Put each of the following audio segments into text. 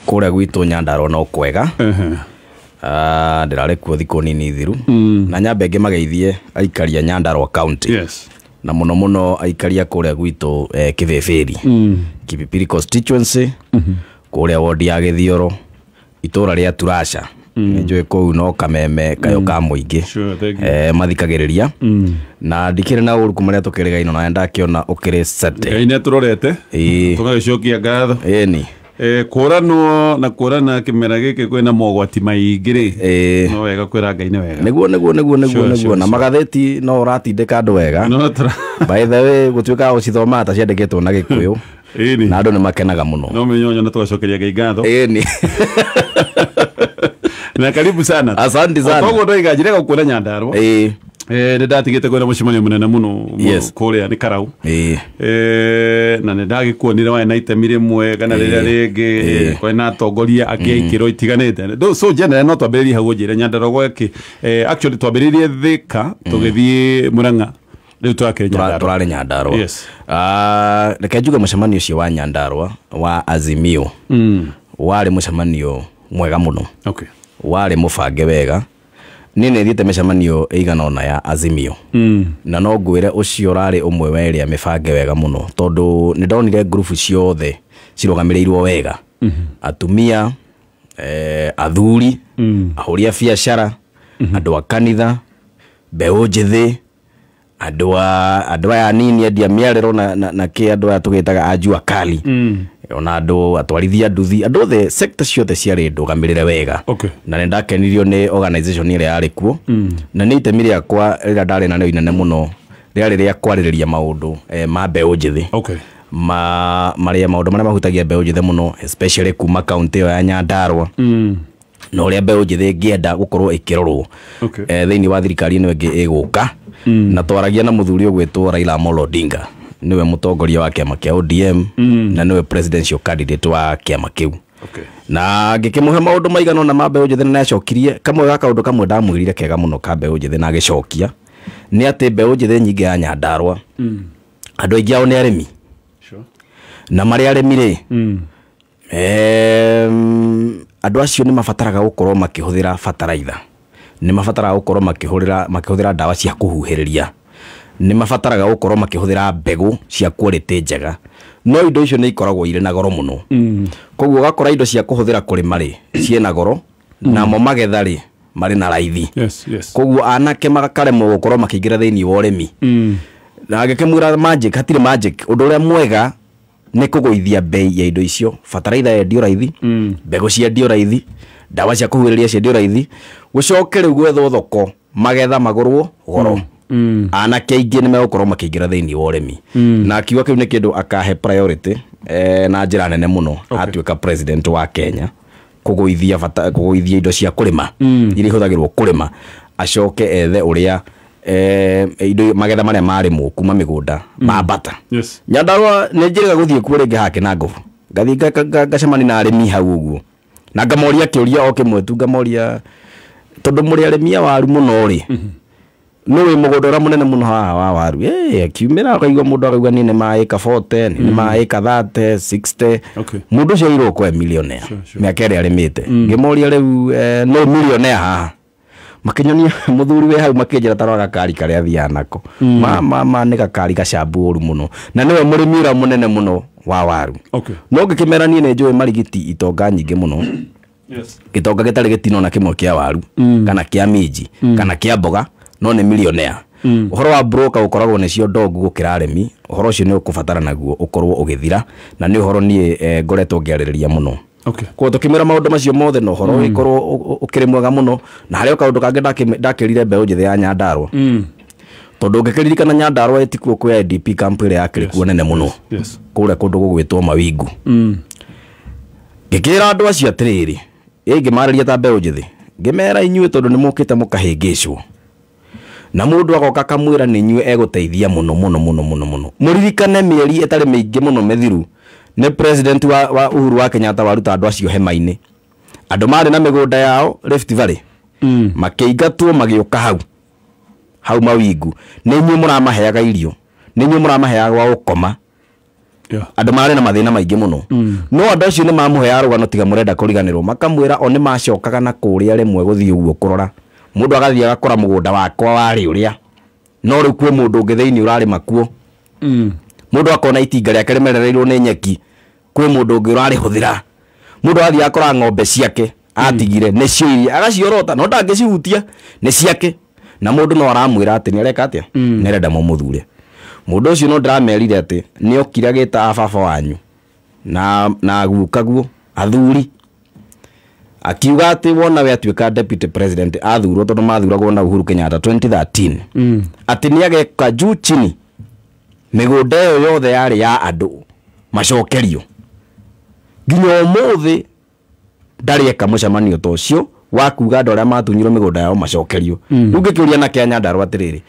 Kũrĩa gwitũ Nyandarua no kwega. Ndĩrarĩ kuo thikũ nini thiru na nyambe ngĩmageithie aikari a Nyandarua County. Yes. Na mũno mũno aikari a kũrĩa gwitũ Kĩbĩbĩri, Kipipiri constituency, kũrĩa wodi ya Gĩthioro, itũra rĩa Turasha. Nĩ njũĩ kũu no kameme kayo ka mũingĩ. Sure, thank you. Mathikagĩrĩria na ndikĩrĩ na ũru kuma rĩrĩa tũkĩrĩgainwo na ndakĩona ũkĩrĩ sete. Ngai nĩ atũrorete. Tũgagĩcokia ngatho. Ĩni. Kũranwo na kũrana kĩmera gĩkĩ kwĩna mogwati maingĩ rĩ, no wega kwĩra Ngai nĩ wega. Nĩguo nĩguo nĩguo nĩguo. Sure, Nĩguo na magathĩti no ũratindĩka andũ wega. No tũra By the way, gũtuĩka ũcithomaga ta ciandĩkĩtwo na Gĩkũyũ na andũ nĩ makenaga mũno. No mĩnyonyo na tũgacokeria Ngai ngatho. Ĩni. Na karibu sana. Asante sana. Koguo ndoiga njire gũkuona Nyandarua. Nĩ ndatigĩte kwĩna mũcemanio mũnene mũno kũrĩa nĩ Karau. Na nĩ ndagĩkuonire warĩ na itemi rĩmwe kana rĩrĩa rĩngĩ kwĩna atongoria angĩ a ikĩro itiganĩte. So general no twambĩrĩrie hau ũnjĩre Nyandarua gwekĩ. Actually twambĩrĩirie Thĩka tũgĩthiĩ Murang'a, rĩu tũrakĩrĩ Nyandarua. Tũrarĩ Nyandarua. Yes. Reke njuge mũcemanio ũcio wa Nyandarua wa Azimio warĩ mũcemanio mwega mũno. Warĩ mũbange wega. Niĩ nĩ thiĩte mĩcemanio ĩigana ũna ya Azimio na no ngwĩre ũcio ũrarĩ ũmwe wa ĩrĩa mĩbange wega mũno, tondũ nĩ ndonire ngurubu ciothe cirũgamĩrĩirwo wega, atumia, athuri, ahũri a biacara, andũ a kanitha, mbeũ njĩthĩ, andũ aya anini, endia mĩarĩro na kĩ, andũ aya tũgĩtaga a jua kali, ona andũ atwarithia nduthi, andũ othe, sector ciothe ciarĩ ndũgamĩrĩre wega. Na nĩ ndakenirio nĩ organization ĩrĩa yarĩ kuo, na nĩ itemi rĩakwa rĩrĩa ndarĩ narĩo inene mũno rĩarĩ rĩa kwarĩrĩria maũndũ ma mbeũ njĩthĩ, ma marĩa maũndũ marĩa mahutagia mbeũ njĩthĩ mũno, especially kuma kaunti ĩyo ya Nyandarua, na ũrĩa mbeũ njĩthĩ ĩngĩenda gũkorwo ĩkĩrorwo thĩinĩ wa thirikari ĩno ĩngĩ ĩgũka. Na twaragia na mũthuri ũgwĩtwo Raila Amolo Odinga, nĩwe mũtongoria wa kĩama kĩa ODM na nĩwe presidential candidate wa kĩama kĩu. Na ngĩkĩmũhe maũndũ maigana ũna ma mbeũ njĩthĩ, na nĩacokirie kamwe ga kaũndũ kamwe ndamwĩrire kega mũno ka mbeũ njĩthĩ, na agĩcokia nĩ atĩ mbeũ njĩthĩ nyingĩ ya Nyandarua, andũ aingĩ ao nĩ arĩmi. Na marĩ arĩmi rĩ, andũ acio nĩ mabataraga gũkorwo makĩhũthĩra bataraitha, nĩ mabataraga gũkorwo makĩhũthĩra ndawa cia kũhuhĩrĩria, nĩ mabataraga gũkorwo makĩhũthĩra mbegũ cia quality njega, no indo icio nĩ ikoragwo irĩ na goro mũno. Koguo ũgakora indo cia kũhũthĩra kũrĩma rĩ ciĩna goro, namo magetha rĩ marĩ na raithi. Koguo anake makaremwo gũkorwo makĩingĩra thĩinĩ wa ũrĩmi. Na agĩkĩmwĩra magic, hatirĩ magic, ũndũ ũrĩa mwega nĩ kũgũithia bei ya indo icio, bataraitha yendio raithi, mbegũ ciendio raithi, ndawa cia kũhuhĩrĩria ciendio raithi, gũcoke rĩu gwethwo thoko, magetha magũrwo goro, anake aingĩ nĩ megũkorwo makĩingĩra thĩinĩ wa ũrĩmi. Na akiuga kĩu nĩ kĩndũ akahe priority na njĩra nene mũno atuĩka president wa Kenya, kũgũithia bata, kũgũithia indo cia kũrĩma iria ihũthagĩrwo kũrĩma, acoke ethe ũrĩa indo magetha marĩa marĩmwo kuma mĩgũnda mambata. Nyandarua nĩ njĩrĩga gũthiĩ kuo rĩngĩ hake na ngobu, ngathiĩ ngacemania na arĩmi hau ũguo na ngamoria kĩũria o kĩmwe tu, ngamoria tondũ mũrĩ arĩmi a waru mũno rĩ, nĩ wĩ mũgũnda ũrĩa mũnene mũno haha wa waru? Akiumĩra ũkaigua mũndũ akauga niĩ nĩ ma ĩka 40, niĩ nĩ ma ĩka 30, 60. Mũndũ ũcio agĩrĩirwo gũkorwo e millionaire mĩaka ĩrĩa arĩmĩte. Ngĩmoria rĩu, no millionaire haha? Makĩnyonia mũthuri wĩ hau, makĩnjĩra ta rora gakari karĩa athiaga nako, ma nĩ gakari gacambu ũru mũno, na nĩwe mũrĩmi ũrĩa mũnene mũno wa waru. No ngĩkĩmera niĩ nĩ njũĩ marigiti itonga nyingĩ mũno, gĩtonga gĩtarĩ gĩtino na kĩmwe kĩa waru kana kĩa minji kana kĩa mboga, no nĩ millionaire. Ũhoro wa broker ũkoragwo nĩcio ndongu gũkĩra arĩmi, ũhoro ũcio nĩ ũkũbatara naguo ũkorwo ũgĩthira, na nĩ ũhoro niĩ ngoretwo ngĩarĩrĩria mũno. Koguo tũkĩmwĩra maũndũ macio mothe na ũhoro ũgĩkorwo ũkĩrĩ mwega mũno. Na harĩ o kaũndũ kangĩ ndakĩrire mbeũ njĩthĩ ya Nyandarua, tondũ ũngĩkĩririkana Nyandarua ĩtikuo kwĩ IDP camp ĩrĩa yakĩrĩ kuo nene mũno kũrĩa kũndũ gũgwĩtwo Mawingu. Ngĩkĩra andũ acio atĩrĩrĩ, ngĩmarĩria ta mbeũ njĩthĩ, ngĩmera inyuĩ tondũ nĩ mũkĩte mũkahĩngĩcwo na mũndũ agoka akamwĩra nĩ inyuĩ egũteithia mũno mũno mũno mũno mũno, mũririkane mĩeri ĩtarĩ mĩingĩ mũno mĩthiru nĩ president wa Uhuru wa Kenyatta waruta andũ acio hema-inĩ, andũ marĩ na mĩgũnda yao Rift Valley, makĩingatwo magĩũka hau hau Mawingu. Nĩ inyuĩ mũramaheaga irio, nĩ inyuĩ mũramaheaga gwa gũkoma. Andũ mararĩ na mathĩna maingĩ mũno. No andũ acio nĩ mamũheaga rũgano tiga mũrenda kũriganĩrwo, makamwĩra o nĩ macokaga na kũrĩa rĩmwe gũthiĩ ũguo kũrora. Mũndũ agathiĩ agakora mũgũnda wakwa warĩ ũrĩa, no rĩu kwĩ mũndũ ũngĩ thĩinĩ ũrarĩma kuo. Mũndũ akona itinga rĩake rĩmerereirwo nĩ nyeki, kwĩ mũndũ ũngĩ ũrarĩhũthĩra. Mũndũ athiĩ akora ng'ombe ciake atigire nĩcio iria agaciorota no ndangĩcihutia, nĩ ciake. Na mũndũ no aramwĩra atĩ nĩ areka atĩa, nĩ arenda mũmũthure. Mũndũ ũcio no ndĩramerire atĩ nĩ okire agĩta a baba wanyu na guka guo athuri, akiuga atĩ wona we atuĩka deputy president athurwo, tondũ mathuragwo na Uhuru Kenyatta 2013, atĩ nĩ ageka juu chini mĩgũnda ĩyo yothe yarĩ ya andũ macokerio. Nginya ũmũthĩ ndarĩ eka mũcemanio ta ũcio wa kuga andũ arĩa matunyirwo mĩgũnda yao macokerio. Rĩu ngĩkĩũria na Kenya Nyandarua atĩrĩrĩ,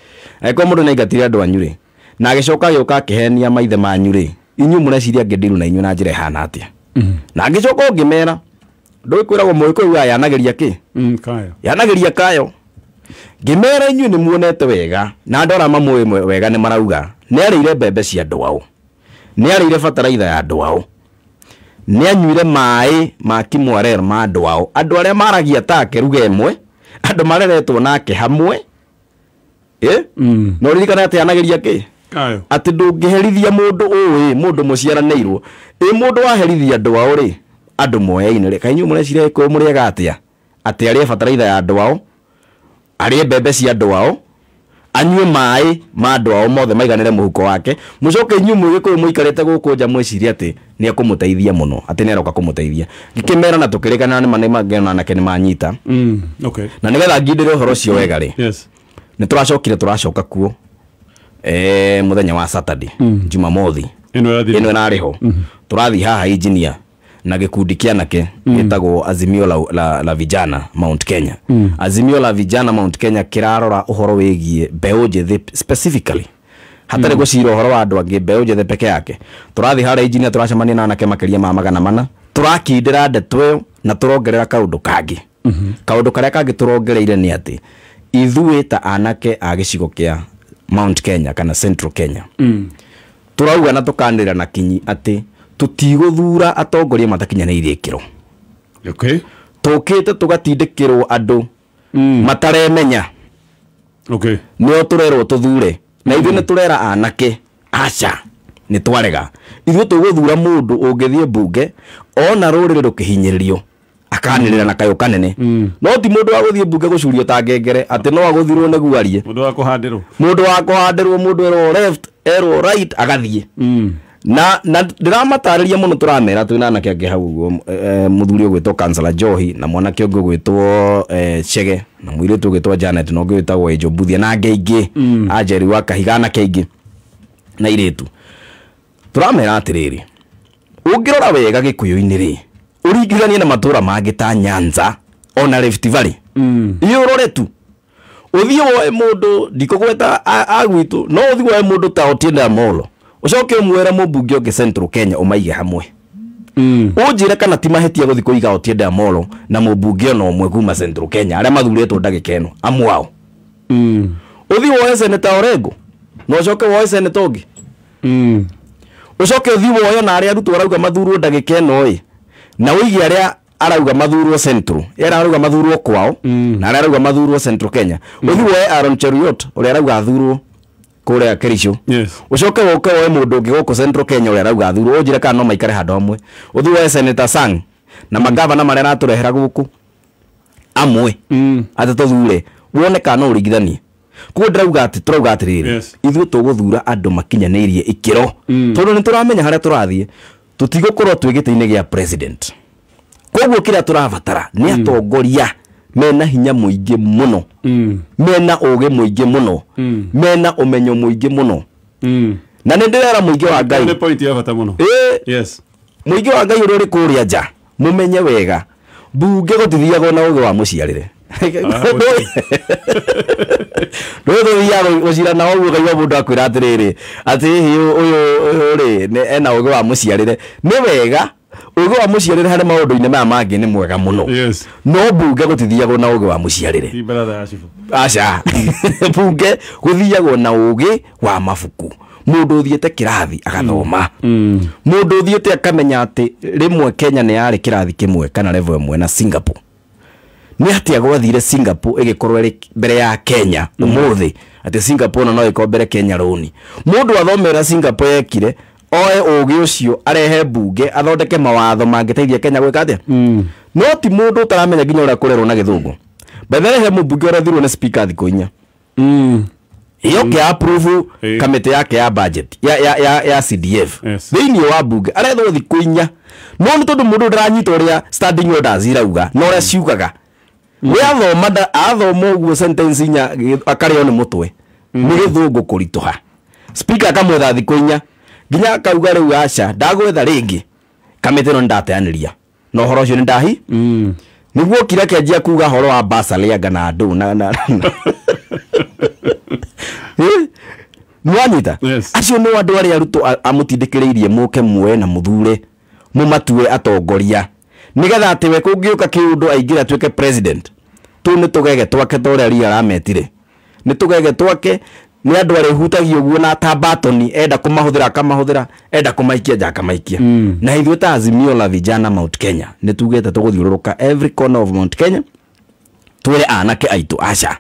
angĩkorwo mũndũ nĩ aingatire andũ anyu rĩ, na agĩcoka agĩũka akĩhenia maithe manyu rĩ, inyuĩ mũreciria ngĩndiru na inyuĩ na njĩra ĩhana atĩa? Na ngĩcoka ũngĩmera, ndũĩ kwĩragwo mũgĩkũyũ yanagĩria kĩ? Kayo. Yanagĩria kayo. Ngĩmera inyuĩ nĩ muonete wega, na andũ arĩa mamũĩ wega nĩ marauga nĩ arĩire mbembe cia andũ ao, nĩ arĩire bataraitha ya andũ ao, nĩ anyuire maĩ ma Kimwarer ma andũ ao, andũ arĩa maragia take ruga ĩmwe, andũ mareretwo nake hamwe. No ririkana atĩ anagĩria kĩ? Kayo. Atĩ ndũngĩherithia mũndũ ũĩ, mũndũ mũciaranĩirwo, ĩ mũndũ waherithia andũ ao rĩ, andũ moyaine rĩ, kaĩ inyuĩ mũreciria Gĩkũyũ mũrĩega atĩa? Atĩ arĩe bataraitha ya andũ ao, arĩe mbembe cia andũ ao, anyue maĩ ma andũ ao mothe maiganĩre mũhuko wake, mũcoke inyuĩ mwĩ Gĩkũyũ mũikarĩte gũkũ nja mwĩcirie atĩ nĩ ekũmũteithia mũno, atĩ nĩ aroka kũmũteithia. Ngĩkĩmera na tũkĩrĩkanĩra nĩ mangĩona anake nĩ manyita. Okay. Na nĩgetha ngindĩre ũhoro ũcio wega rĩ, Yes. nĩ tũracokire tũracoka kuo mũthenya wa Saturday, Jumamothi ĩno ĩno ĩrarĩ ho. Tũrathiĩ haha engineer na gĩkundi kĩa anake gĩtagwo Azimio la Vijana Mount Kenya. Azimio la Vijana Mount Kenya kĩrarora ũhoro wĩgiĩ mbeũ njĩthĩ specifically, hatarĩ gũcira ũhoro wa andũ angĩ, mbeũ njĩthĩ peke yake. Tũrathiĩ harĩa engineer tũracemania na anake makĩria ma 400, tũrakindĩra ndeto ĩyo na tũrongerera kaũndũ kangĩ. Kaũndũ karĩa kangĩ tũrongereire nĩ atĩ ithuĩ ta anake a gĩcigo kĩa Mount Kenya kana Central Kenya, tũrauga na tũkanĩrĩra na kinyi atĩ tũtigũthura atongoria matakinyanĩirie ikĩro. Okay. Tũkĩte tũgatindĩkĩrwo andũ mataremenya. Okay. Nĩo tũrerwo tũthure, na ithuĩ nĩ tũrera anake aca nĩ twarega. Ithuĩ tũgũthura mũndũ ũngĩthiĩ mbunge ona rũrĩrĩ rũkĩhinyĩrĩrio akanĩrĩra na kayũ kanene. No ti mũndũ wa gũthiĩ mbunge gũcurio ta ngengere atĩ no agũthirwo nĩguo arie. Mũndũ wa kũhandĩrwo. Mũndũ wa kũhandĩrwo, mũndũ erwo left, erwo right agathiĩ. Na ndĩramatarĩria mũno, tũramera twĩna anake angĩ hau ũguo, mũthuri ũgwĩtwo Councillor Johi na mwanake ũngĩ ũgwĩtwo Chege na mũirĩtu ũgwĩtwo Janet na ũngĩ wĩtagwo Angel Mbuthia na angĩ aingĩ, Anjeri wa Kahiga, anake aingĩ na airĩtu. Tũramera atĩrĩrĩ, ũngĩrora wega Gĩkũyũ-inĩ rĩ, ũringithanie na matũra mangĩ ta Nyanza ona Rift Valley, ĩ ũrore tu ũthiĩ woe mũndũ, ndikũgweta a gwitũ, no ũthiĩ woe mũndũ ta Otiende Amollo, ũcoke ũmwĩre mũmbunge ũngĩ Central Kenya ũmaige hamwe. Ũnjĩre kana ti mahĩtia gũthiĩ kũiga Otiende Amollo na mũmbunge ona ũmwe kuma Central Kenya arĩa mathurĩtwo ndagĩka ĩno, amwe ao. Ũthiĩ woe Senator Orengo na ũcoke woe Senator ũngĩ. Ũcoke ũthiĩ woe ona arĩa arutwo arauga mathurwo ndagĩka ĩno ĩ, na ũige arĩa arauga mathurwo Central, arĩa arauga mathurwo kwao, na arĩa arauga mathurwo Central Kenya. Ũthiĩ woe Aaron Cheruiyot ũrĩa arauga athurwo kũrĩa Kericho. Yes. Ũcoke ũke woe mũndũ ũngĩ gũkũ Central Kenya ũrĩa arauga athurwo, ũnjĩre kana no maikare handũ hamwe. Ũthiĩ woe Senator Sang na magavana marĩa aratũrehera gũkũ amwe, atĩ tũthure, wone kana no ũringithanie. Koguo ndĩrauga atĩ tũrauga atĩrĩrĩ, ithuĩ tũgũthura andũ makinyanĩirie ikĩro, tondũ nĩ tũramenya harĩa tũrathiĩ, tũtigũkorwo twĩ gĩtĩ-inĩ gĩa president. Koguo kĩrĩa tũrabatara nĩ atongoria mena hinya mũingĩ mũno, mena ũgĩ mũingĩ mũno, mena ũmenyo mũingĩ mũno. Na nĩ ndĩrera mũingĩ wa Ngai. Nĩ point ya bata mũno. Yes. Mũingĩ wa Ngai ũrĩa ũrĩ kũrĩa nja, mũmenye wega, mbunge gũtithiagwo na ũgĩ wa mũciarĩre. Ndũĩ tũthiaga gũcira na ũguo ũkaigua mũndũ akwĩra atĩrĩrĩ, atĩ hihi ũyũ rĩ ena ũgĩ wa mũciarĩre. Nĩ wega ũgĩ wa mũciarĩre harĩ maũndũ-inĩ maya mangĩ nĩ mwega mũno. Yes. No mbunge gũtithiagwo na ũgĩ wa mũciarĩre. Ti baratha ya cibũ. Aca. Mbunge gũthiagwo na ũgĩ wa mabuku. Mũndũ ũthiĩte kĩrathi agathoma. Mũndũ ũthiĩte akamenya atĩ rĩmwe Kenya nĩ yarĩ kĩrathi kĩmwe kana level ĩmwe na Singapore. Nĩ atĩa gwathire Singapore ĩgĩkorwo ĩrĩ mbere ya Kenya ũmũthĩ, atĩ Singapore no ĩkorwo mbere Kenya rũni. Mũndũ athomera Singapore ekire oe ũgĩ ũcio arehe mbunge athondeke mawatho mangĩteithia Kenya gwĩka atĩa. No ti mũndũ ũtaramenya nginya ũrĩa kũrerwo na gĩthũngũ. By the way, he mũmbunge ũrethirwo nĩ speaker thikũ 4. Yoke approve kamĩtĩ yake ya budget ya CDF. Thĩinĩ wa mbunge arethwo thikũ 4. No nĩ tondũ mũndũ ndaranyita ũrĩa standing orders irauga na ũrĩa ciugaga. We athoma athoma ũguo sentence 4 akarĩo nĩ mũtwe. Nĩ gĩthũngũ kũritũha. Speaker akamwetha thikũ 4 nginya akauga rĩu aca ndagwetha rĩngĩ kamĩtĩ ĩno nĩndateanĩria na ũhoro ũcio nĩ ndahi. Nĩguo kira kĩanjia kuga ũhoro wa bursary anga na andũ na Mwanyita? Acio nĩ andũ arĩa Ruto amũtindĩkĩrĩirie mũke muoe na mũthure mũmatue atongoria nĩgetha atĩ we kũngĩũka kĩũndũ aingĩre atuĩke president. Tũu nĩ tũgege twake ta ũrĩa Ria arametire. Nĩ tũgege twake, nĩ andũ arĩa hutagia ũguo na ta batoni, enda kũmahũthĩra akamahũthĩra, enda kũmaikia nja akamaikia. Na ithuĩ ta Azimio la Vijana Mount Kenya nĩ tugĩte tũgũthiũrũrũka every corner of Mount Kenya twĩre anake aitũ aca,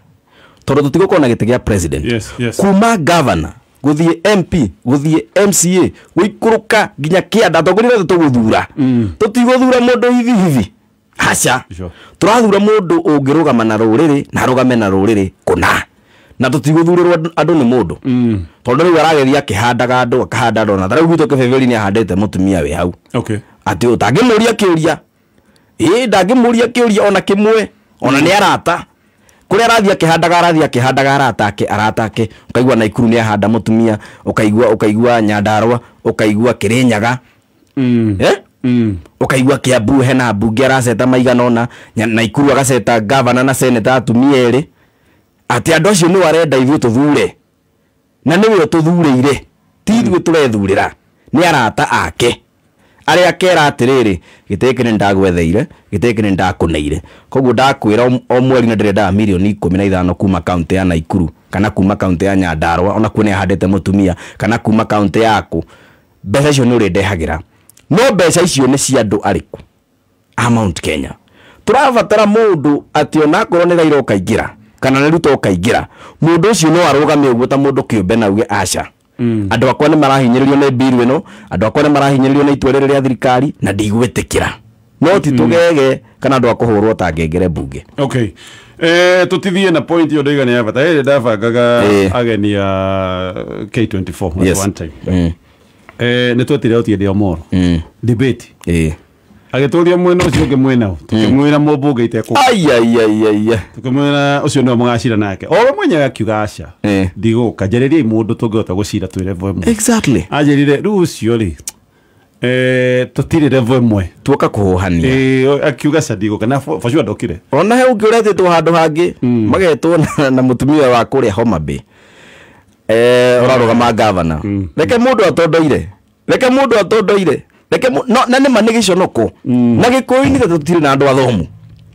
tondũ tũtigũkorwo na gĩtĩ gĩa president. Kuma governor gũthiĩ MP gũthiĩ MCA gũikũrũka nginya kĩanda atongoria othe tũgũthura. Tũtigũthura mũndũ hivi hivi aca. Tũrathura mũndũ ũngĩrũgama na rũrĩrĩ na arũgame na rũrĩrĩ kũna, na tũtigũthurĩrwo andũ nĩ mũndũ. Tondũ rĩu arageria akĩhandaga andũ akahanda andũ, na tarĩu gwitũ Kĩbĩbĩri nĩ ahandĩte mũtumia wĩ hau. Atĩ ũtangĩmũria kĩũria, ndangĩmũria kĩũria ona kĩmwe, ona nĩ arata. Kũrĩa arathiĩ akĩhandaga arata ake, ũkaigua Naikuru nĩ ahanda mũtumia, ũkaigua Nyandarua, ũkaigua Kĩrĩnyaga. Ũkaigua Kiambu hena mbunge araceta maigana ũna, Naikuru agaceta governor na senator atumia erĩ. Atĩ andũ acio nĩo arenda ithuĩ tũthure, na nĩwe tũthurĩire, ti ithuĩ tũrethurĩra, nĩ arata ake arĩa akera atĩrĩrĩ, gĩtĩ gĩkĩ nĩ ndagwetheire, gĩtĩ gĩkĩ nĩ ndakũneire, koguo ndakwĩra o mweri nĩ ndĩrendaga mirioni 15 kuma kaũntĩ ya Naikuru kana kuma kaũntĩ ya Nyandarua, ona kuo nĩ ahandĩte mũtumia, kana kuma kaũntĩ yaku, mbeca icio nĩ ũrĩndehagĩra. No mbeca icio nĩ cia andũ arĩkũ? A Mount Kenya. Tũrabatara mũndũ atĩ onakorwo nĩ Raila ũkaingĩra kana nĩ Ruto ũkaingĩra, mũndũ ũcio no arũgame ũguo ta mũndũ kĩũmbe na auge aca. Andũ akwa nĩ marahinyĩrĩrio nĩ bill ĩno, andũ akwa nĩ marahinyĩrĩrio nĩ itua rĩrĩ rĩa thirikari na ndigwĩtĩkĩra. No ti tũgege kana andũ a kũhũrwo ta ngengere mbunge. Okay. Tũtithie na point ĩyo ndaiga nĩ ya bata. Ndabangaga ageni a K24 at one time. Nĩ twetire Otiende Omollo. Debate. Agĩtũria mwena ũcio ũngĩ mwena tũkĩmwĩra mũmbunge itekũ. Ai. Tũkĩmwĩra ũcio nĩwe mũgacira nake. O we mwenyewe akiuga aca. Ndigũka njarĩriai mũndũ tũngĩhota gũcira twĩ level ĩmwe. Exactly. Anjĩrire rĩu ũcio rĩ, tũtirĩ level ĩmwe. Tuoka kũhũhania. Akiuga aca ndigũka na for sure ndokire. Ona he ũngĩ ũretĩtwo handũ hangĩ magetwo na mũtumia wa kũrĩa Homa Bay. Ũrarũgama governor. Reke mũndũ atondoire. Reke no na nĩ ma nĩ gĩconoko. Na Gĩkũyũ-inĩ tũtirĩ na andũ athomu.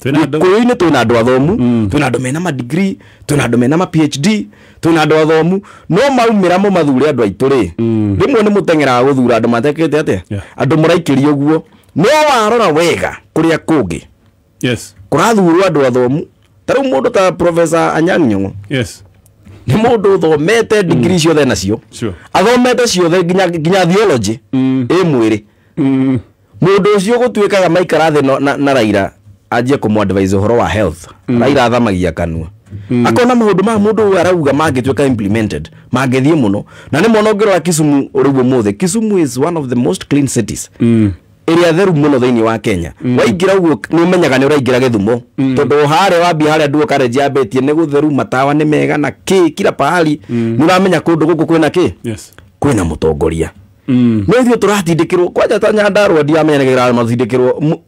Gĩkũyũ-inĩ twĩna andũ athomu, twĩna andũ mena ma degree, twĩna andũ mena ma PhD, twĩna andũ athomu, no maumĩra mũmathure andũ aitũ rĩ. Rĩmwe nĩ mũteng'eraga gũthura andũ matekĩte atĩa? Andũ mũraikĩria ũguo. No warora wega kũrĩa kũngĩ. Yes. Kũrathurwo andũ athomu. Ta rĩu mũndũ ta Professor Anyang' Nyong'o. Yes. Nĩ mũndũ ũthomete degree ciothe nacio. Athomete ciothe nginya theology ĩ mwĩrĩ. Mũndũ ũcio gũtuĩkaga maikara thĩ na Raila anjie kũmũ-advise ũhoro wa health. Raila athamagia kanua. Akona maũndũ ma mũndũ ũyũ arauga mangĩtuĩka implemented, mangĩthiĩ mũno. Na nĩ mona ũngĩrora Kisumu ũrĩguo ũmũthĩ, Kisumu is one of the most clean cities. Ĩrĩa theru mũno thĩinĩ wa Kenya. Waingĩra ũguo nĩ ũmenyaga nĩ ũraingĩra Gĩthumo. Tondũ harĩa wambia harĩa Duo College yambĩtie nĩ gũtheru, matawa nĩ mega na kĩ kila pahali. Nĩ ũramenya kũndũ gũkũ kwĩna kĩ? Kwĩna mũtongoria. No ithuĩ tũratindĩkĩrwo kwanja ta Nyandarua ndiramenya nĩ kĩrĩa matindĩkĩrwo.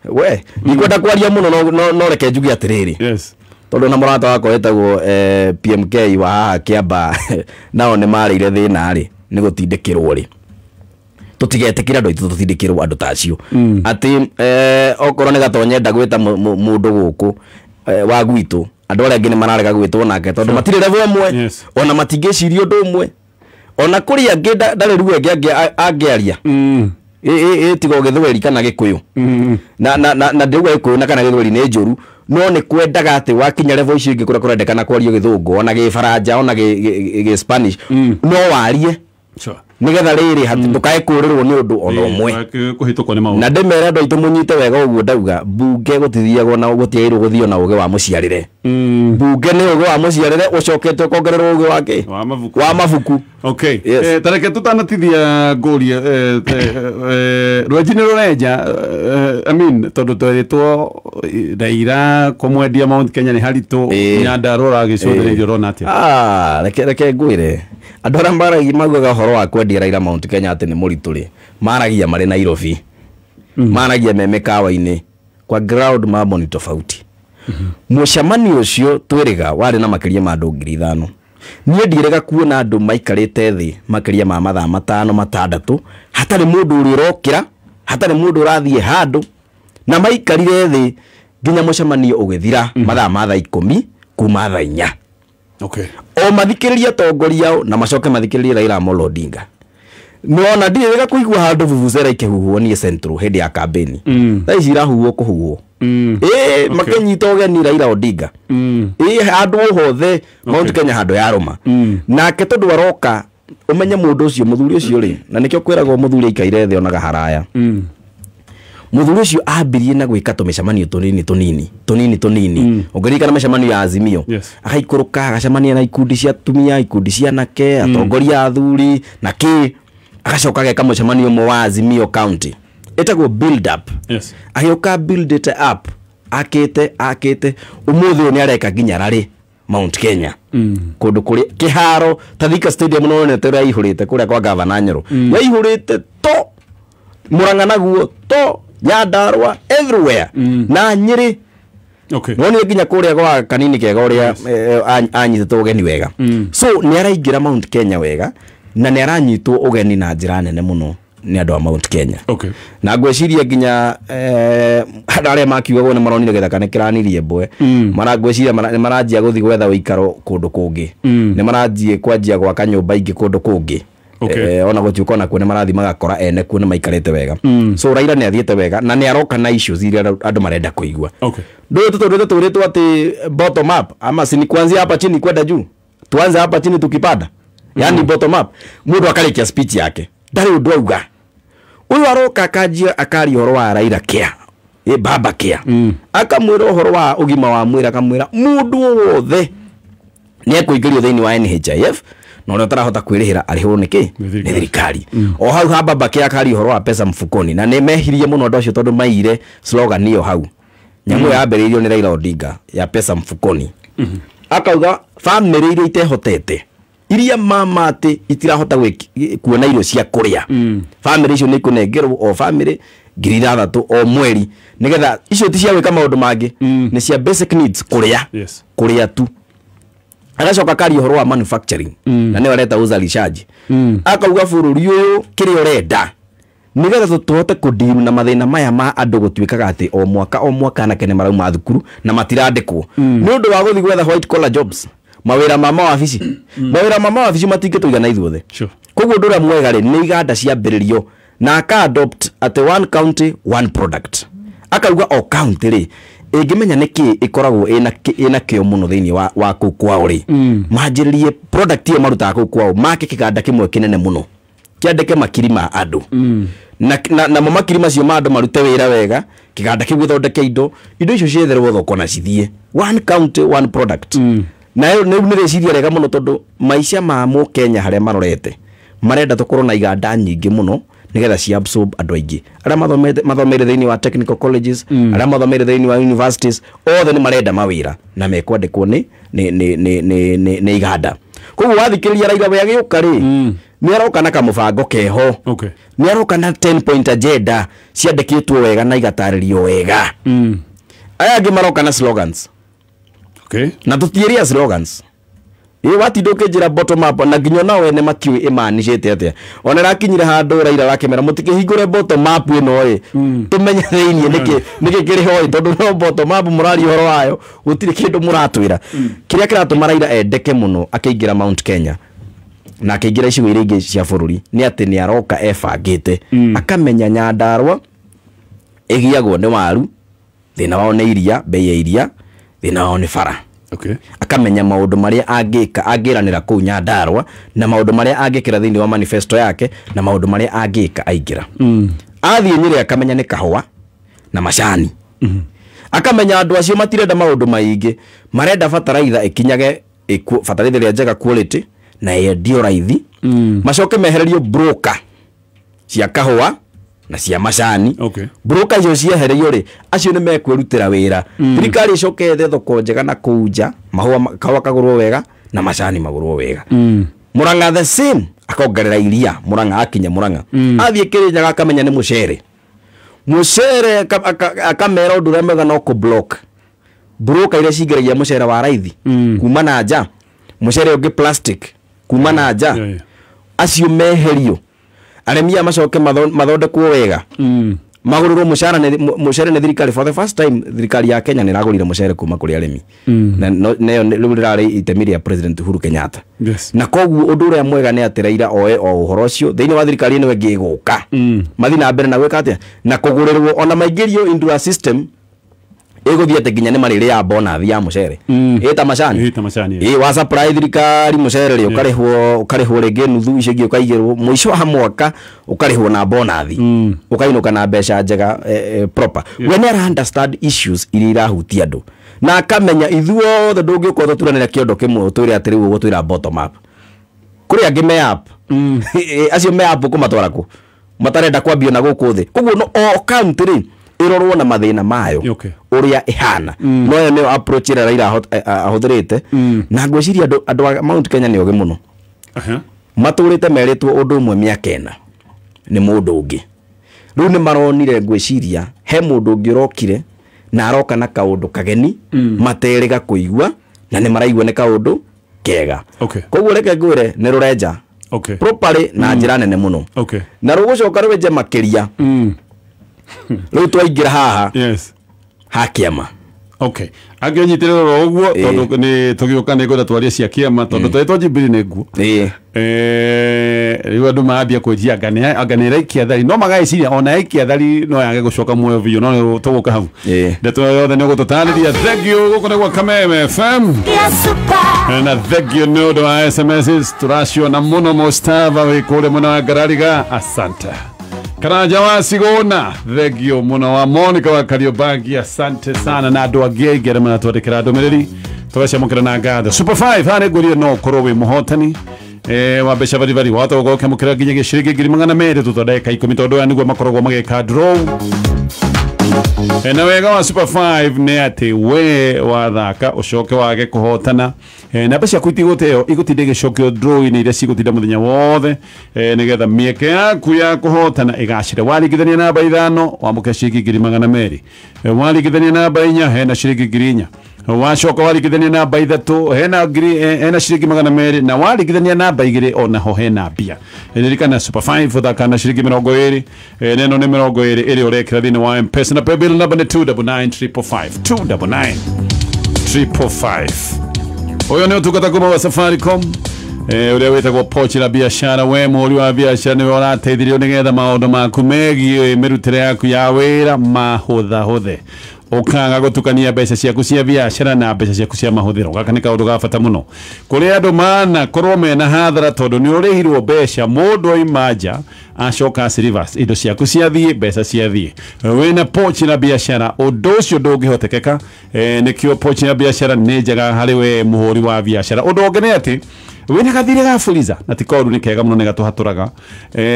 We ndikwenda kwaria mũno no reke njuge atĩrĩrĩ. Yes. Tondũ na mũrata wakwa wetagwo PMK wa haha Kĩamba nao nĩ marĩire thĩna rĩ nĩ gũtindĩkĩrwo rĩ. Tũtigetĩkĩre andũ aitũ tũtindĩkĩrwo andũ ta acio. Atĩ okorwo nĩ Gatonye enda gwĩta mũndũ gũkũ wa gwitũ, andũ arĩa angĩ nĩ mararega gwĩtwo nake tondũ matirĩ level ĩmwe, ona matingĩciria ũndũ ũmwe. Ona kũrĩ angĩ ndarĩ ruo ĩngĩ angĩaria. Ĩ tiga gĩthweri kana gĩkũyũ. Na na na na ndĩrauga gĩkũyũ na kana gĩthweri nĩ njũru, no nĩ kwendaga atĩ wakinya level icio ingĩ kũrĩa kũrendekana kwario gĩthũngũ, ona gĩbaranja, ona gĩ Spanish, no warie. Nĩgetha rĩrĩ ndũkae kũrĩrwo nĩ ũndũ ona ũmwe. Kũhĩtũkwo nĩ maũndũ. Na ndĩmere andũ aitũ mũnyite wega ũguo ndauga, mbunge gũtithiagwo na gũtiagĩrĩirwo gũthio na ũgĩ wa mũciarĩre. Mbunge nĩ ũgĩ wa mũciarĩre ũcokete ũkongererwo ũgĩ wa kĩ? Wa mabuku. Wa mabuku. Okay. Yes. Tareke tutanatithia ngũrie, rwenji nĩ rũrenja, I mean, tondũ tweritwo Raila kũmwendia Mount Kenya nĩ haritũ. Nyandarua ũragĩcũthĩrĩria ũrona atĩa? Ah, reke ngwĩre, andũ arĩa maragia maugaga ũhoro wa kwendia Raila Mount Kenya atĩ nĩ mũritũ rĩ, maragia marĩ Nairobi, maragia me mĩkawa-inĩ. Kwa ground mambo ni tofauti. Mũcemanio ũcio twĩrĩga warĩ na makĩria ma andũ 5,000. Niĩ ndirĩga kuona andũ maikarĩte thĩ makĩria ma mathaa 5, 6, hatarĩ mũndũ ũrĩa ũrokĩra, hatarĩ mũndũ ũrathiĩ handũ, na maikarire thĩ nginya mũcemanio ũgĩthira mathaa ma thaa 10 kuma thaa 4. O mathikĩrĩrie atongoria ao na macoke mathikĩrĩrie Raila Amolo Odinga. Nona ndirĩga kũigua handũ vuvuzela ikĩhuhwo niĩ Central hĩndĩ ya kambĩni. Thaa ici irahuhwo kũhuhwo. Ĩĩ, makĩnyita ũgeni Raila Odinga. Ĩĩ, handũ o hothe Mount Kenya handũ yarũma. Nake tondũ aroka ũmenye mũndũ ũcio, mũthuri ũcio rĩ, na nĩkĩo kwĩragwo mũthuri aikaire thĩ onaga haraya. Mũthuri ũcio ambirie na gwĩka tũmĩcemanio tũnini tũnini tũnini tũnini. Ũngĩririkana mĩcemanio ya Azimio, agaikũrũka agacemania na ikundi cia atumia, ikundi cia anake, atongoria athuri na kĩ, agacoka ageka mũcemanio ũmwe wa Azimio County ĩtagwo build up. Agĩũka build it up, akĩte akĩte, ũmũthĩ ũyũ nĩ areka nginya rarĩ Mount Kenya kũndũ kũrĩ kĩharo ta Thika Stadium, no wonete ũrĩa yaihũrĩte kũrĩa kwa gavana Nyoro, yaihũrĩte to Murang'a naguo to Nyandarua everywhere na Nyĩrĩ. Nonire nginya kũrĩa gwa kanini kega ũrĩa anyitĩtwo ũgeni wega. So nĩ araingĩra Mount Kenya wega na nĩ aranyitwo ũgeni na njĩra nene mũno nĩ andũ a Mount Kenya. Na ngwĩciria nginya andũ arĩa makiugagwo nĩ maronire gĩthaka nĩ kĩranirie mbwe, marangwĩciria nĩ maranjia gũthiĩ gwetha ũikaro kũndũ kũngĩ, nĩ maranjie kwanjia gwaka nyũmba ingĩ kũndũ kũngĩ. Ona gũtuĩka onakuo nĩ marathiĩ magakora ene kuo nĩ maikarĩte wega. So Raila nĩ athiĩte wega na nĩ aroka na issues iria andũ marenda kũigua. Ndio tũtũrĩte tũrĩtwo atĩ bottom up, ama si ni kuanzia hapa chini kwenda juu, tuanze hapa chini tukipanda, yani bottom up. Mũndũ akarĩkia speech yake ndarĩ ũndũ auga. Ũyũ aroka akanjia akaria ũhoro wa Raila Care, ĩ baba Care, akamwĩra ũhoro wa ũgima wa mwĩrĩ, akamwĩra mũndũ o wothe nĩ ekũingĩrio thĩinĩ wa NHIF, na ũrĩa ũtarahota kwĩrĩhĩra arĩhwo nĩ kĩ? Nĩ thirikari. Nĩ thirikari. O hau ha baba Care akaria ũhoro wa pesa mfukoni, na nĩ mehirie mũno andũ acio tondũ maire slogan ĩyo hau. Nyamũ ĩyo yambĩrĩirio nĩ Raila Odinga ya pesa mfukoni. Akauga bamĩrĩ iria itehotete, iria mama atĩ itirahota kuona irio cia kũrĩa, bamĩrĩ icio nĩ ikũnengerwo o bamĩrĩ 6,000 o mweri, nĩgetha icio ti cia gwĩka maũndũ mangĩ, nĩ cia basic needs, kũrĩa. Kũrĩa tu. Agacoka akaria ũhoro wa manufacturing, na nĩyo areta uzalishaji. Akauga bũrũri ũyũ kĩrĩa ũrenda nĩgetha tũhote kũndiru na mathĩna maya ma andũ gũtuĩkaga atĩ o mwaka o mwaka anake nĩ marauma thukuru na matirandĩkwo nĩ ũndũ wa gũthiĩ gwetha white collar jobs, mawĩra ma mawabici. Mawĩra ma mawabici matingĩtũigana ithuothe. Koguo ũndũ ũrĩa mwega rĩ, nĩ iganda ciambĩrĩrio, na aka adopt atĩ one county one product. Akauga o county rĩ ĩngĩmenya nĩkĩ ĩkoragwo ĩna kĩo mũno thĩinĩ wa kũu kwao rĩ, manjĩrĩrie product ĩyo marutaga kũu kwao, make kĩganda kĩmwe kĩnene mũno kĩandĩke makiri ma andũ, na namo makiri macio ma andũ marute wĩra wega, kĩganda kĩu gĩthondeke indo icio cietherwo thoko na cithiĩ. One county one product. Na ĩyo nĩ rĩciria rĩega mũno tondũ maica ma mũkenya harĩa marorete, marenda tũkorwo na iganda nyingĩ mũno nĩgetha ci absorb andũ aingĩ arĩa mathomeire thĩinĩ wa technical colleges, arĩa mathomeire thĩinĩ wa universities, othe nĩ marenda mawĩra na mekwandĩkwo nĩ iganda. Koguo wathikĩrĩria Raila we agĩũka rĩ, nĩ aroka na kamũbango keho. Nĩ aroka na 10 point agenda ciandĩkĩtwo wega na igatarĩrio wega. Aya angĩ maroka na slogans. Na tũtiĩria slogans. Ĩ watinda ũkĩnjĩra bottom up na nginya nao ene matiũĩ ĩmanicĩte atĩa. Ona ĩrakinyire handũ Raila wakĩmera mũtikĩhingũre bottom up ĩno ĩ, tũmenye thĩiniĩ nĩkĩ kĩrĩ ho ĩ, tondũ no bottom up mũraria ũhoro wayo, gũtirĩ kĩndũ mũratwĩra. Kĩrĩa kĩratũma Raila endeke mũno akĩingĩra Mount Kenya Na akĩingĩra icigo iria ingĩ cia bũrũri nĩ atĩ nĩ aroka ebangĩte. Akamenya Nyandarua ĩgiagwo nĩ waru, thĩna wao nĩ iria, bei ya iria, thĩna wao nĩ bara. Akamenya maũndũ marĩa angĩka angĩranĩra kũu Nyandarua na maũndũ marĩa angĩkĩra thĩinĩ wa manifesto yake na maũndũ marĩa angĩka aingĩra. Athiĩ Nyĩrĩ akamenya nĩ kahũa na macani. Akamenya andũ acio matirenda maũndũ maingĩ, marenda bataraitha ĩkinyage bataraitha ĩrĩa njega quality na yendio raithi. Macoke mehererio broker cia kahũa na cia macani. Broker icio ciehererio rĩ, acio nĩ mekwĩrutĩra wĩra. Thirikari ĩcoke yethe thoko njega na kũu nja, mahũa kahũa kagũrwo wega na macani magũrwo wega. Murang'a the same, akongerera iria, Murang'a akinya Murang'a. Athiĩ Kĩrĩnyaga akamenya nĩ mũcere. Mũcere akamera ũndũ ũrĩa mwega no kũ block. Broker iria cingĩragia mũcere wa raithi kuma na nja, mũcere ũngĩ plastic kuma na nja. Acio meherio. Arĩmi aya macoke mathondekwo wega. Magũrĩrwo mũcere nĩ thirikari. For the first time thirikari ya Kenya nĩ ĩragũrire mũcere kuma kũrĩ arĩmi. Na neyo rĩu rĩrarĩ itemi rĩa President Uhuru Kenyatta. Na koguo ũndũ ũrĩa mwega nĩ atĩ Raila oe o ũhoro ũcio thĩinĩ wa thirikari ĩno ĩngĩ ĩgũka. Mathiĩ na mbere na gwĩka atĩa? Na kũgũrĩrwo ona maingĩrio into a system ĩgũthiĩ atĩ nginya nĩ marĩrĩaga bonathi ya mũcere. Ĩta macani. Ĩta macani. Ĩ wa supply thirikari mũcere rĩ, ũkarĩhwo rĩngĩ nuthu, icio ingĩ ũkaigĩrwo mũico wa mwaka ũkarĩhwo na bonathi. Ũkainũka na mbeca njega proper. We nĩ ara understand issues iria irahutia andũ. Na akamenya ithuothe ndũngĩũka ũtũturanĩra kĩondo kĩmwe ũtwĩre atĩ rĩu ũgũtwĩra bottom up. Kũrĩ angĩ me up. Acio me up ũkũmatwara kũ? Matarenda kwambio na gũkũ thĩ. Koguo no o county rĩ ĩrorwo na mathĩna mayo ũrĩa ĩhana. No ĩyo nĩyo approach ĩrĩa Raila ahũthĩrĩte. Na ngwĩciria andũ a Mount Kenya nĩ ogĩ mũno. Matũrĩte merĩtwo ũndũ ũmwe mĩaka ĩna nĩ mũndũ ũngĩ. Rĩu nĩ maronire ngwĩciria he mũndũ ũngĩ ũrokire na aroka na kaũndũ kageni materĩga kũigua na nĩ maraigua nĩ kaũndũ kega. Koguo reke ngwĩre nĩ rũrenja. Properly na njĩra nene mũno. Na rũgũcoka rwenje makĩria. Rĩu twaingĩra haha. Ha kĩama. Angĩnyitĩrĩra oro ũguo tondũ nĩ tũgĩũka nĩ ngwenda twarie cia kĩama tondũ twetwo Jubilee nĩ nguo. Rĩu andũ mambia kwĩjia anga nĩ ĩraikia thari, no magagĩciria ona yaikia thari no yage gũcoka muoyo biũ, no tũgũka hau. Ndeto yothe nĩ ũgũtũtarĩria. Thank you gũkũ nĩ gwa Kameme FM. Na thank you nĩ ũndũ wa SMSs tũraciona mũno. Mustafa wĩ kũrĩa mwena wa Ngarariga, asante. Karanja wa Sigona, thank you mũno. Wa Monica wa Kariobangi, asante sana. Na andũ angĩ aingĩ arĩa maratwandĩkĩra ndũmĩrĩri tũgacamũkĩra na ngatho. Super 5 haha nĩ ngwĩrire no ũkorwo wĩ mũhotani wa mbeca baribari, wahota gũkorwo ũkĩamũkĩra nginyagia ciringi 200,000 thutha wa ndagĩka 10 tondũ aya nĩguo makoragwo magĩka draw. Na wega wa Super 5 nĩ atĩ we wathaka ũcoke wage kũhotana, na mbeca ciaku itigũteo, igũtinda igĩcokio draw-inĩ iria cigũtinda mũthenya wothe, nĩgetha mĩeke yaku ya kũhotana ĩgacĩre. Waringithania namba 5 wamũkĩra ciringi 200,000, waringithania namba 4 hena ciringi 4,000, wacoka waringithania namba 3 hena hena ciringi 200, na waringithania namba 2 onaho hena mbia. Ririkana Super 5 ũthaka na ciringi 20, neno nĩ 20 ĩrĩa ũrekĩra thĩinĩ wa M-Pesa na paybill number nĩ 299 555 299 555. Ũyũ nĩ ũtungata kuma wa Safaricom, ũrĩa wĩtagwo pochi la biashara. We mũhũri wa biashara nĩwe ũrateithirio nĩgetha maũndũ maku megiĩ mĩrutĩre yaku ya wĩra mahũthahũthe, ũkaga gũtukania mbeca ciaku cia biashara na mbeca ciaku cia mahũthĩro. Gaka nĩ kaũndũ ga bata mũno kũrĩ andũ mana korwo mena hathara tondũ nĩ ũrĩhirwo mbeca mũndũ aima nja acoka acirivers indo ciaku ciathiĩ, mbeca ciathiĩ. Wĩna pochi la biashara ũndũ ũcio ndũngĩhotekeka. Nĩkĩo pochi la biashara nĩ njega harĩ we mũhũri wa biashara. Ũndũ ũngĩ nĩ atĩ wĩna gathirĩ ga Fuliza na ti koru nĩ kega mũno nĩ gatũhatũraga.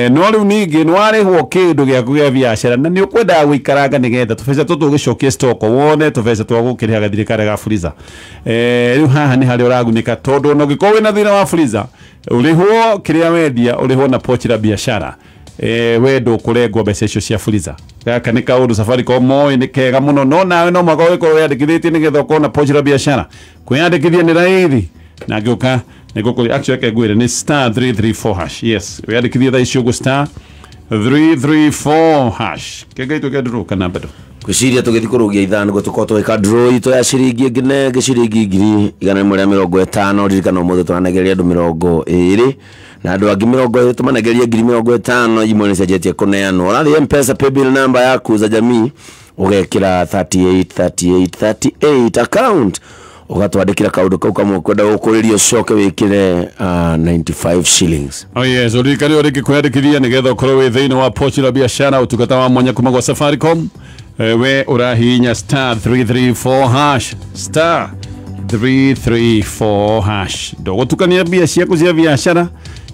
No rĩu ningĩ nĩ warĩhwo kĩndũ gĩaku gĩa biashara na nĩ ũkwendaga gũikaranga nĩgetha tũbeca tũtũ ũgĩcokie stock wone tũbeca twa gũkĩrĩha gathirĩ karĩa ga Fuliza. Rĩu haha nĩ harĩa ũragunĩka tondũ ona ũngĩkorwo wĩna thĩna wa Fuliza ũrĩhwo kĩrĩa wendia, ũrĩhwo na pochi la biashara, we ndũkũrengwo mbeca icio cia Fuliza. Gaka nĩ kaũndũ Safaricom moĩ nĩ kega mũno, no nawe no mũhaka ũgĩkorwo wĩyandĩkithĩtie nĩgetha ũkorwo na pochi la biashara. Kwĩyandĩkithia nĩ raithi na ngĩũka nĩngũkũria actually reke ngwĩre nĩ star 334 hash. Yes, wĩyandĩkithie thaa ici ũguo star 334 hash. Kĩngaitũ kĩa draw kana bado? Kwiciria tugithi kurugia ithano niguo tukorwo tugika draw itu ya ciringi ĩngĩ ciringi 150. Ririkana umuthi tũranegeria andũ 20 na andũ angĩ 20 tũmanegerie 50,000 imwe nĩ cianjĩtie kũneanwo. Ũrathiĩ M-Pesa paybill number yaku za jamii ũgekĩra 38 38 38 account ugatwandikira kaundu kau kamwe kwenda gukuririo coke wikire 95 shillings. Oh yes, uririkane uri kwiyandikithia nigetha ukorwo wi thiini wa pochi la biashara utungata wa mwanya kuma gwa Safaricom. We urahinya star 334 hash star 334 hash ndogutukania mbia ciaku cia biashara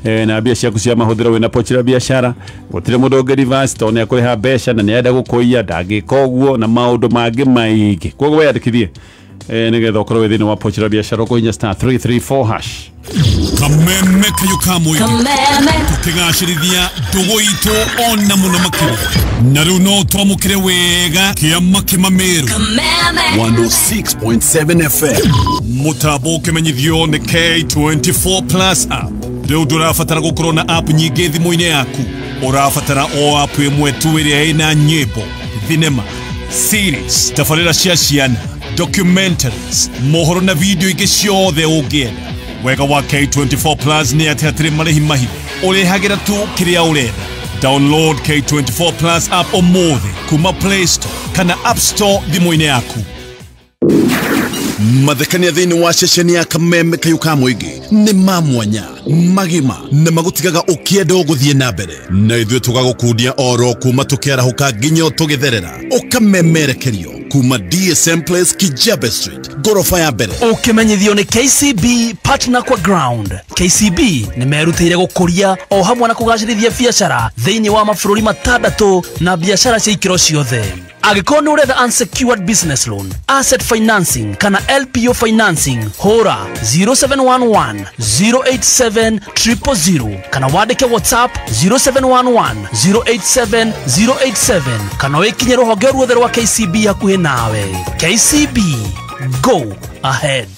na mbia ciaku cia mahuthiro wina pochi la biashara gutire mundu ungi reverse to ni akuriha mbeca na nienda gukuiya ndangika uguo na maundu mangi maingi. Koguo weyandikithie nigetha ukorwo wi thiini wa pochi la biashara ukuhinya star 334 hash. Kameme kayo kamwe tukigacirithia ndugu itu ona muno makiria na riu no twamukire wega kiama kimameru 106.7 FM mutambo ukimenyithio ni K24 Plus app. Riu ndurabatara gukorwo na app nyingi thimu-ini yaku, urabatara o app imwe tu iria ina nyimbo, thinema, series, tabarĩra cia ciana, documentaries, mohoro na video ingĩ ciothe ũngĩenda. Wega wa K24 Plus ni atĩ hatirĩ marĩhi mahithe, ũrĩhagĩra tu kĩrĩa ũrenda. Download K24 Plus app ũmũthĩ kuma Play Store kana App Store thimũ-inĩ yaku. Mathekania thiini wa ceceni ya Kameme kayu ka mũingĩ nĩ ma mwanya magima na magũtigaga ũkĩenda ũgũthiĩ na mbere na ithuĩ tũgagũkundia oro kuma tũkĩarahũka nginya tũgĩtherera ũkamemerekerio kuma DSM Place Kijabe Street gorofa ya mbere. Ũkĩmenyithio nĩ KCB partner kwa ground. KCB nĩ merutĩire gũkũria o hamwe na kũgacĩrithia biacara thĩinĩ wa mabũrũri matandatũ na biacara cia ikĩro ciothe. Angĩkorwo nĩ ũretha unsecured business loan, asset financing kana LPO financing, hũra 0711 087 000 kana wandĩke WhatsApp 0711 087 087 kana wĩkinye rũhonge ruothe rwa KCB hakuhĩ nawe. KCB, go ahead.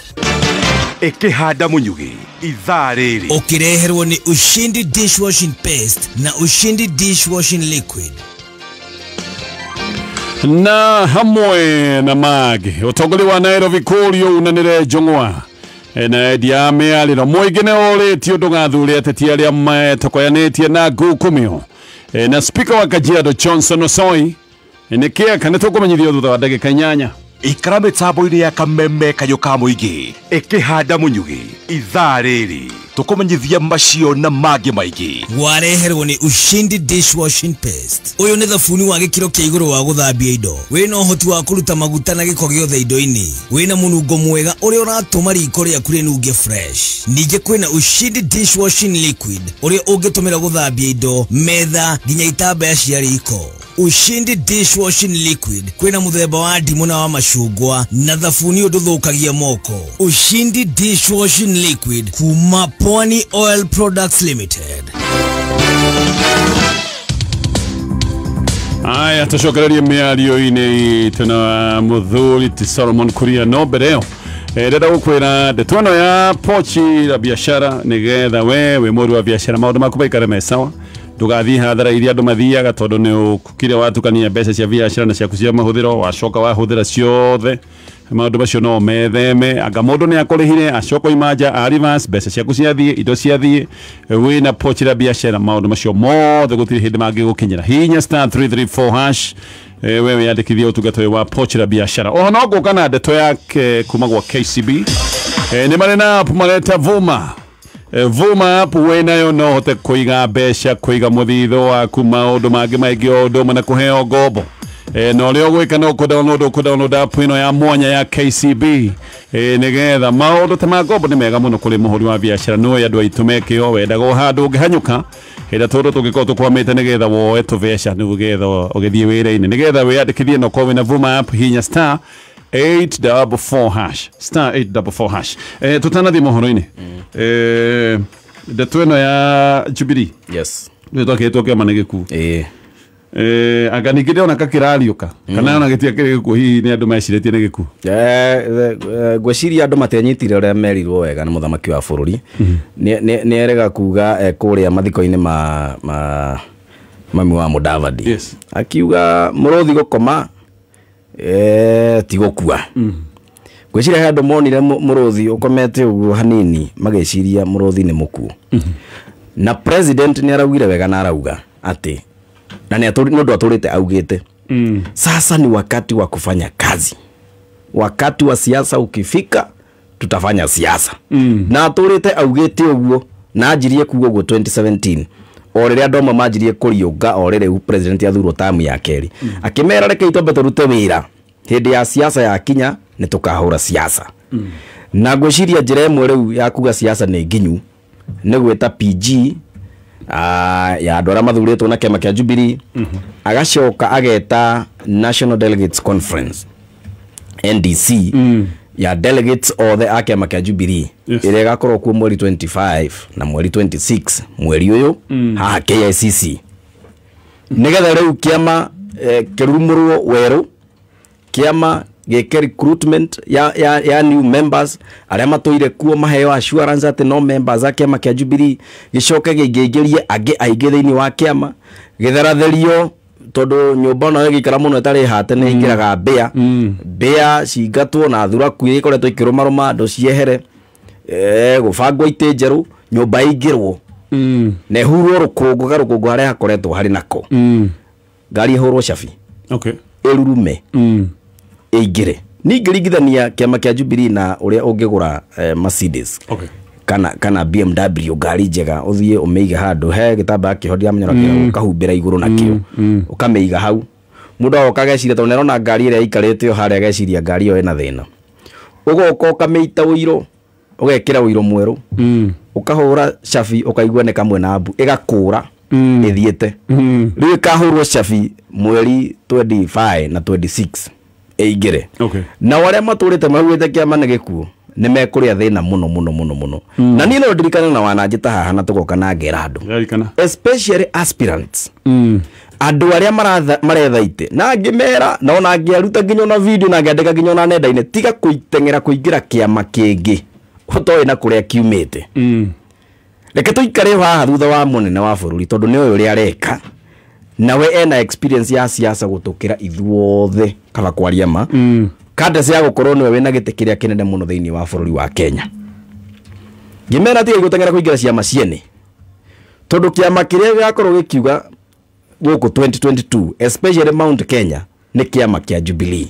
Ikihanda munyugi ithaa rĩrĩ ũkĩreherwo nĩ Ushindi dishwashing paste na Ushindi dishwashing liquid. Na hamwe na magi utongoria wa Nairobi kurio unanire njong'wa na endia mĩarĩro mũingĩ nĩ ũrĩtio ndũgathure ateti arĩa metokoyanĩtie na ngukumio. Na speaker wa Kajiado Johnson Osoi nĩ kĩeka nĩ tũkũmenyithio thutha wa ndagĩka 8. Ikara mĩtambo-inĩ ya Kameme kayo ka mũingĩ ĩkĩhanda mũnyugĩ ithaa rĩrĩ tũkũmenyithia macio na mangĩ maingĩ. Wareherwo nĩ Ushindi dishwashing paste. Ũyũ nĩ thabuni wa gĩkĩro kĩa igũrũ wa gũthambia indo, wĩna ũhoti wa kũruta maguta na gĩko gĩothe indo-inĩ, wĩna mũnungo mwega ũrĩa ũratũma riko rĩaku rĩnunge fresh. Ningĩ kwĩna Ushindi dishwashing liquid ũrĩa ũngĩtũmĩra gũthambia indo, metha nginya itambaya cia riko. Ushindi dishwashing liquid kwĩna mũthemba wa ndimũ na wa macungwa na thabuni ũndũthũkagia moko. Ushindi dishwashing liquid kuma Pwani Oil Products Limited. Aya tũcokererie mĩario-inĩ itũ na mũthuri ti Solomon Kuria no mbere ĩyo ndĩrenda gũkwĩra ndeto ĩno ya pochi la biashara nĩgetha we wĩ mũru wa biashara maũndũ maku maikare me sawa, ndũgathiĩ hathara iria andũ mathiaga tondũ nĩ ũkire watukania mbeca cia biashara na ciaku cia mahũthĩro wacoka wahũthĩra ciothe maũndũ macio no metheme. Anga mũndũ nĩ akũrĩhire acoka oima nja a reverse mbeca ciaku ciathiĩ indo ciathiĩ wĩna pochi la biashara maũndũ macio mothe gũtirĩ hĩndĩ mangĩgũkinyĩra. Hinya star 334 hash wewe wiyandĩkithie ũtungata ũyũ wa pochi la biashara. Oho no ngũka na ndeto yake kuma gwa KCB. Nĩ marĩ na app mareta Vuma. Vuma app wĩnayo no ũhote kũiga mbeca, kũiga mũthithũ waku, maũndũ mangĩ maingĩ o ũndũ ũmwe na kũheo ngombo. Na ũrĩa ũgwĩka no kũdownload app ĩno ya mwanya ya KCB nĩgetha maũndũ ta ma ngombo nĩ mega mũno kũrĩ mũhũri wa biacara. Nĩũĩ andũ aitũ mekĩo wendaga o handũ ũngĩhanyũka hĩndĩ tũndũ tũngĩkorwo tũkwamĩte nĩgetha woe tũbeca nĩgetha ũgĩthiĩ wĩra-inĩ nĩgetha wĩyandĩkithie na ũkorwo wĩna Vuma app hinya star 844 hash star 844 hash. Tutanathiĩ mohoro-inĩ ndeto ĩno ya Jubilee. Yes, nĩ twakĩtwo kĩama nĩ gĩkuũ. Anga ningĩ ndĩrona kakĩrariũka kana ona gĩtiakĩrĩ gĩkuũ, hihi nĩ andũ mecirĩtie nĩ gĩkuũ? Ngwĩciria andũ matianyitire ũrĩa merirwo wega nĩ mũthamaki wa bũrũri. Nĩ erega kuga kũrĩa mathiko-inĩ ma mami wa Mudavadi. Yes. Akiuga mũrũthi gũkoma Ti gũkua. Ngwĩciria he andũ monire mũrũthi ũkomete ũguo hanini magĩciria mũrũthi nĩ mũkuũ. Na president nĩ araugire wega na arauga atĩ na nĩ ũndũ atũrĩte augĩte. Sasa ni wakati wa kufanya kazi. Wakati wa siasa ukifika tutafanya siasa. Na atũrĩte augĩte ũguo na anjirie kuga ũguo 2017. O rĩrĩa andũ amwe manjirie kũriũnga o rĩrĩ president athurwo tamu ya kerĩ. Akĩmera reke twambe tũrute wĩra. Hĩndĩ ya siasa ya kinya nĩ tũkahũra siasa. Na ngwĩciria njĩra ĩmwe rĩu ya kuga siasa nĩ nginyu nĩ gwĩta PG ya andũ arĩa mathurĩtwo na kĩama kĩa Jubilee. Agacoka ageta National Delegates Conference NDC ya delegates othe a kĩama kĩa Jubilee. Ĩrĩa ĩgakorwo kuo mweri 25 na mweri 26 mweri ũyũ haha KICC. Nĩgetha rĩu kĩama kĩrurumũrwo werũ, kĩama gĩke recruitment ya new members arĩa matũire kuo maheo assurance atĩ no members a kĩama kĩa Jubilee, gĩcoke gĩingĩingĩrie angĩ aingĩ thĩinĩ wa kĩama, gĩtheratherio tondũ nyũmba ona ĩgĩikara mũno ĩtarĩ hate nĩ ĩingĩraga mbĩa. Mbĩa cingatwo na thuraku iria ikoretwo ikĩrũmarũma andũ ciehere, gũbangwo itĩ njerũ, nyũmba ĩingĩrwo na ĩhurwo rũkũngũ, garũkũngũ harĩa hakoretwo harĩ nako. Ngari ĩhũrwo cabi. Ĩrurume. Ĩingĩre. Ningĩringithania kĩama kĩa Jubilee na ũrĩa ũngĩgũra Mercedes. Kana BMW ngari njega ũthiĩ ũmĩige handũ he gĩtambaya kĩho ndiramenya ũrĩa ũkahumbĩra igũrũ nakĩo. Ũkamĩiga hau. Mũndũ agoka ageciria tondũ nĩarona ngari ĩrĩa ĩikarĩte o harĩa ageciria ngari ĩyo ĩna thĩna. Ũgoka ũkamĩita ũiro, ũgekĩra ũiro mwerũ. Ũkahũra cabi ũkaigua nĩ kamwe na mbu ĩgakũra ĩthiĩte. Rĩu ĩkahũrwo cabi mweri 25 na 26 ĩingĩre. Na arĩa matũrĩte maugĩte kĩama nĩ gĩkuũ nĩ mekũrĩa thĩna mũno mũno mũno mũno. Na niĩ no ndirikane na wananjĩta haha na tũgoka na ngera andũ. Especially aspirants. Andũ arĩa maretha itĩ na ngĩmera na ona ngĩaruta nginya ona video na ngĩandĩka nginya ona nenda-inĩ, tiga kũiteng'era kũingĩra kĩama kĩngĩ ũtoĩ na kũrĩa kiumĩte. Reke tũikare haha thutha wa mũnene wa bũrũri tondũ nĩ ũyũ ũrĩa areka nawe ena experience ya siasa gũtũkĩra ithuothe kaba kwaria ma. Kanda cia gũkorwo nĩwe wĩna gĩtĩ kĩrĩa kĩnene mũno thĩinĩ wa bũrũri wa Kenya. Ngĩmera tiga gũteng'era kũingĩra ciama ciene tondũ kĩama kĩrĩa gĩgakorwo gĩkiuga gũkũ 2022 especially Mount Kenya nĩ kĩama kĩa Jubilee.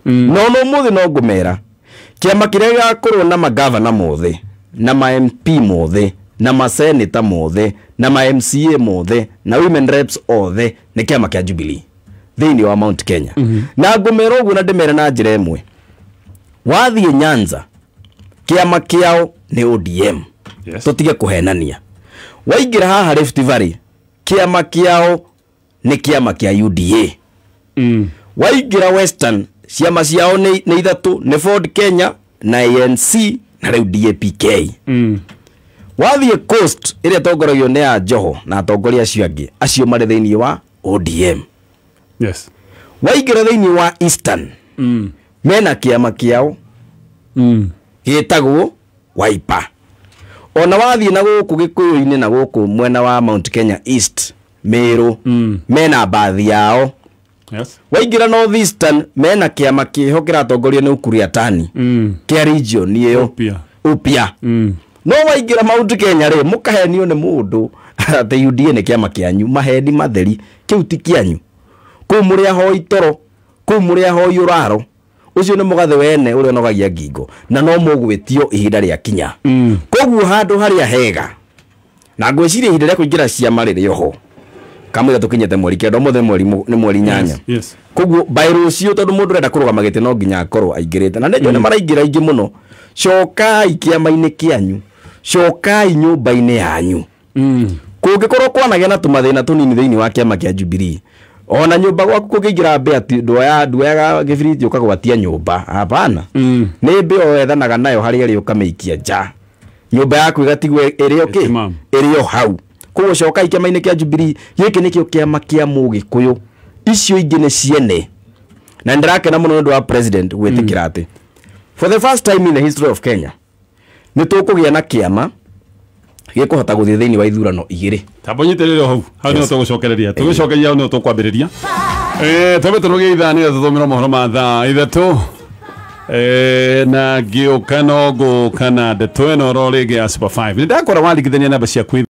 No no mũthĩ no ngũmera kĩama kĩrĩa gĩgakorwo na magavana mothe na ma MP mothe na ma senator mothe na ma MCA mothe na women reps othe nĩ kĩama kĩa Jubilee thĩinĩ wa Mount Kenya. Na ngũmera ũguo na ndĩmere na njĩra ĩmwe, wathiĩ Nyanza kĩama kĩao nĩ ODM. Tũtige kũhenania. Waingĩra haha Rift Valley kĩama kĩao nĩ kĩama kĩa UDA. Waingĩra Western ciama ciao nĩ ithatũ, nĩ Ford Kenya na ANC na rĩu DAPK. Wathiĩ Coast ĩrĩa ĩtongoragio nĩ ya Joho na atongoria acio angĩ acio marĩ thĩinĩ wa ODM. Waingĩra thĩinĩ wa Eastern mena kĩama kĩao gĩtagwo Wiper. Ona wathiĩ na gũkũ Gĩkũyũ-inĩ na gũkũ mwena wa Mount Kenya East Meru mena bathi yao. Waingĩra North Eastern mena kĩama kĩho kĩratongorio nĩ Ukur Yatani kĩa region ĩyo upya. No waingĩra Mount Kenya rĩ mũkahenio nĩ mũndũ atĩ UDA nĩ kĩama kĩanyu, maheni matheri, kĩu ti kĩanyu. Kũu mũrĩ ahoi toro, kũu mũrĩ ahoi ũraro, ũcio nĩ mũgathe wene ũrĩa ũnogagia ngingo na no mũgwĩtio ihinda rĩa kinya. Koguo handũ harĩa hega na ngwĩciria ihinda rĩa kũingĩra ciama rĩrĩ oho kamũira tũkinyĩte mweri kenda, ũmũthĩ nĩ mweri 8. Koguo by rũciũ tondũ mũndũ ũrenda kũrũgama gĩtĩ no nginya akorwo aingĩrĩte na nĩnjũĩ nĩ maraingĩra aingĩ mũno. Cokai kĩama-inĩ kĩanyu, cokai nyũmba-inĩ yanyu. Kũngĩkorwo kwanagĩa na tũmathĩna tũnini thĩinĩ wa kĩama kĩa Jubilee, ona nyũmba gwaku kũngĩingĩra mbĩa nduoyaga gĩbiriti ũkagwatia nyũmba, hapana. Nĩ mbĩa wethanaga nayo harĩa ĩrĩ ũkamĩikia nja, nyũmba yaku ĩgatigwo ĩrĩ o kĩ ĩrĩ o hau. Koguo cokai kĩama-inĩ kĩa Jubilee, gĩkĩ nĩkĩo kĩama kĩa Mũgĩkũyũ, icio ingĩ nĩ ciene. Na nĩndĩrakena mũno nĩ ũndũ wa president gwĩtĩkĩra atĩ for the first time in the history of Kenya nĩ tũkũgĩa na kĩama gĩkũhota gũthiĩ thĩinĩ wa ithurano igĩrĩ. Tamba nyitĩrĩre hau, hau nĩho tũgũcokereria. Tũgĩcokeria hau nĩho tũkwambĩrĩria. Twambe tũrũgie ithaa nĩgetha tũthomere mohoro ma thaa 3 na ngĩũka no ngũka na ndeto ĩno oro rĩngĩ ya Super 5. Nĩ ndakora waringithania namba ciaku.